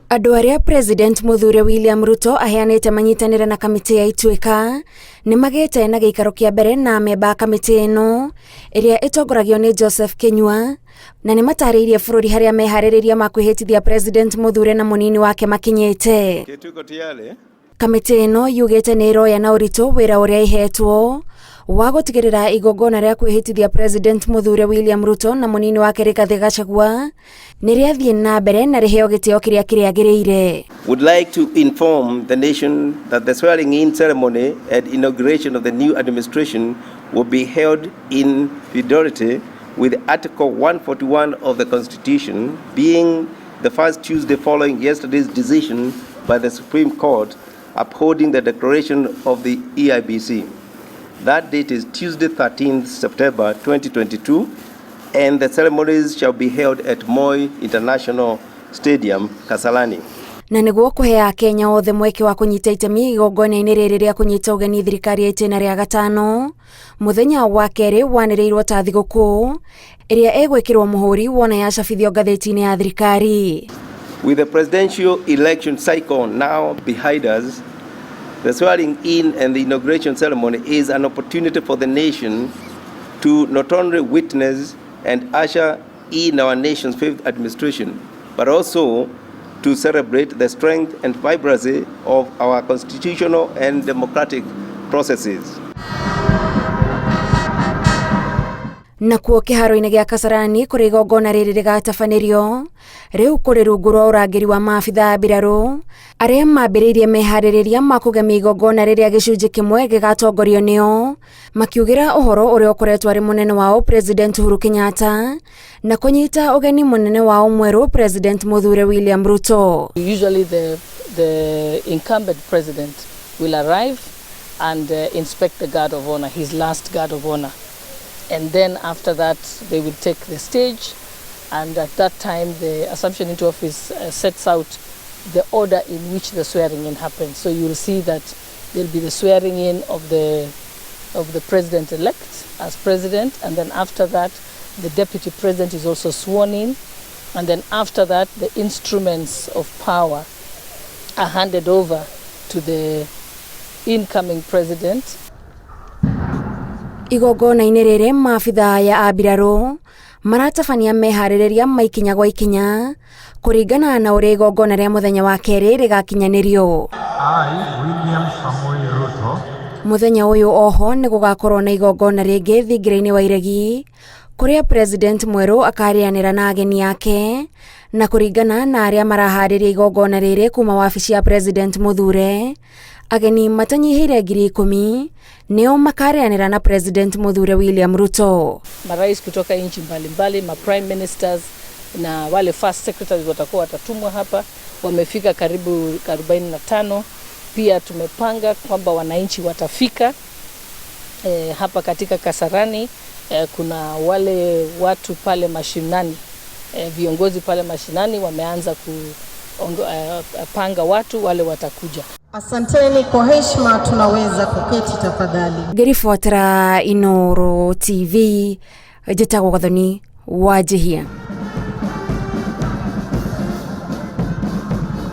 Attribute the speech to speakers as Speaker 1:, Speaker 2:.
Speaker 1: Andũ arĩa President mũthure William Ruto aheanĩte manyitanĩre na kamĩtĩ ya Ituĩka nĩ magĩte na gĩikaro kĩa mbere na amemba a kamĩtĩ ĩno ĩrĩa ĩtongoragio nĩ Joseph Kinyua na nĩ matarĩirie bũrũri harĩa meharĩrĩria ma kwĩhĩtithia President mũthure na mũnini wake makinyĩte. Kamĩtĩ ĩno yugĩte nĩ ĩroya na ũritũ wĩra ũrĩa ĩhetwo wa gũtigĩrĩra igongona rĩa kwĩhĩtithia President mũthure William Ruto na mũnini wake Rigathĩ Gachagua nĩ rĩathiĩ na mbere na rĩheo gĩtĩo kĩrĩa kĩrĩagĩrĩire.
Speaker 2: Would like to inform the nation that the swearing in ceremony and inauguration of the new administration will be held in fidelity with Article 141 of the Constitution, being the first Tuesday following yesterday's decision by the Supreme Court upholding the declaration of the EIBC. That date is Tuesday, 13th September 2022, and the ceremonies shall be held at Moi International Stadium, Kasarani.
Speaker 1: Na nĩguo kũhe Akenya othe mweke wa kũnyita itemi igongona-inĩ rĩrĩ rĩa kũnyita ũgeni thirikari ya itĩna rĩa gatano, mũthenya wa kerĩ wanĩrĩirwo ta thigũkũ ĩrĩa ĩgwĩkĩrwo mũhũri wona yacabithio ngathĩti-inĩ ya thirikari.
Speaker 2: With the presidential election cycle now behind us, the swearing in and the inauguration ceremony is an opportunity for the nation to not only witness and usher in our nation's fifth administration, but also to celebrate the strength and vibrancy of our constitutional and democratic processes.
Speaker 1: Nakuo kĩharo-inĩ gĩa Kasarani kũrĩa igongona rĩrĩ rĩgatabanĩrio rĩu kũrĩ rungu rwa ũrangĩri wa maabitha a mbirarũ arĩa mambĩrĩirie meharĩrĩria ma kũgemia igongona rĩrĩa gĩcunjĩ kĩmwe gĩgatongorio nĩo makiugĩra ũhoro ũrĩa ũkoretwo arĩ mũnene wao President Uhuru Kenyatta na kũnyita ũgeni mũnene wao mwerũ President mũthure William Ruto.
Speaker 3: Usually the incumbent president will arrive and inspect the guard of honor, his last guard of honor. And then after that, they will take the stage. And at that time, the assumption into office sets out the order in which the swearing in happens. So you will see that there'll be the swearing in of the president-elect as president, and then after that, the deputy president is also sworn in, and then after that, the instruments of power are handed over to the incoming president.
Speaker 1: Igongona-inĩ rĩrĩ maabitha ya a mbirarũ maratabania meharĩrĩria ma ikinya gwa ikinya kũringana na ũrĩa igongona rĩa mũthenya wa kerĩ rĩgakinyanĩrio.
Speaker 4: I, William Samoei Ruto,
Speaker 1: Mũthenya ũyũ oho nĩ gũgakorwo na igongona rĩngĩ thingira-inĩ wa iregi kũrĩa President mwerũ akarĩanĩra na ageni ake na kũringana na arĩa maraharĩria igongona rĩrĩ kuma wabici ya President mũthure ageni matanyihĩire 10,000 nĩo makarĩanĩra na President mũthure William Ruto.
Speaker 3: Marais kutoka nchi mbalimbali, ma prime ministers na wale first secretaries watakuwa watatumwa hapa, wamefika karibu 45. Pia tumepanga kwamba wananchi watafika hapa katika Kasarani. Kuna wale watu pale mashinani, viongozi pale mashinani wameanza kupanga watu wale watakuja.
Speaker 5: Asanteni kwa heshima, tunaweza kuketi tafadhali.
Speaker 1: Ngĩribotera Inooro TV, njĩtagwo Gathoni Wanjihia.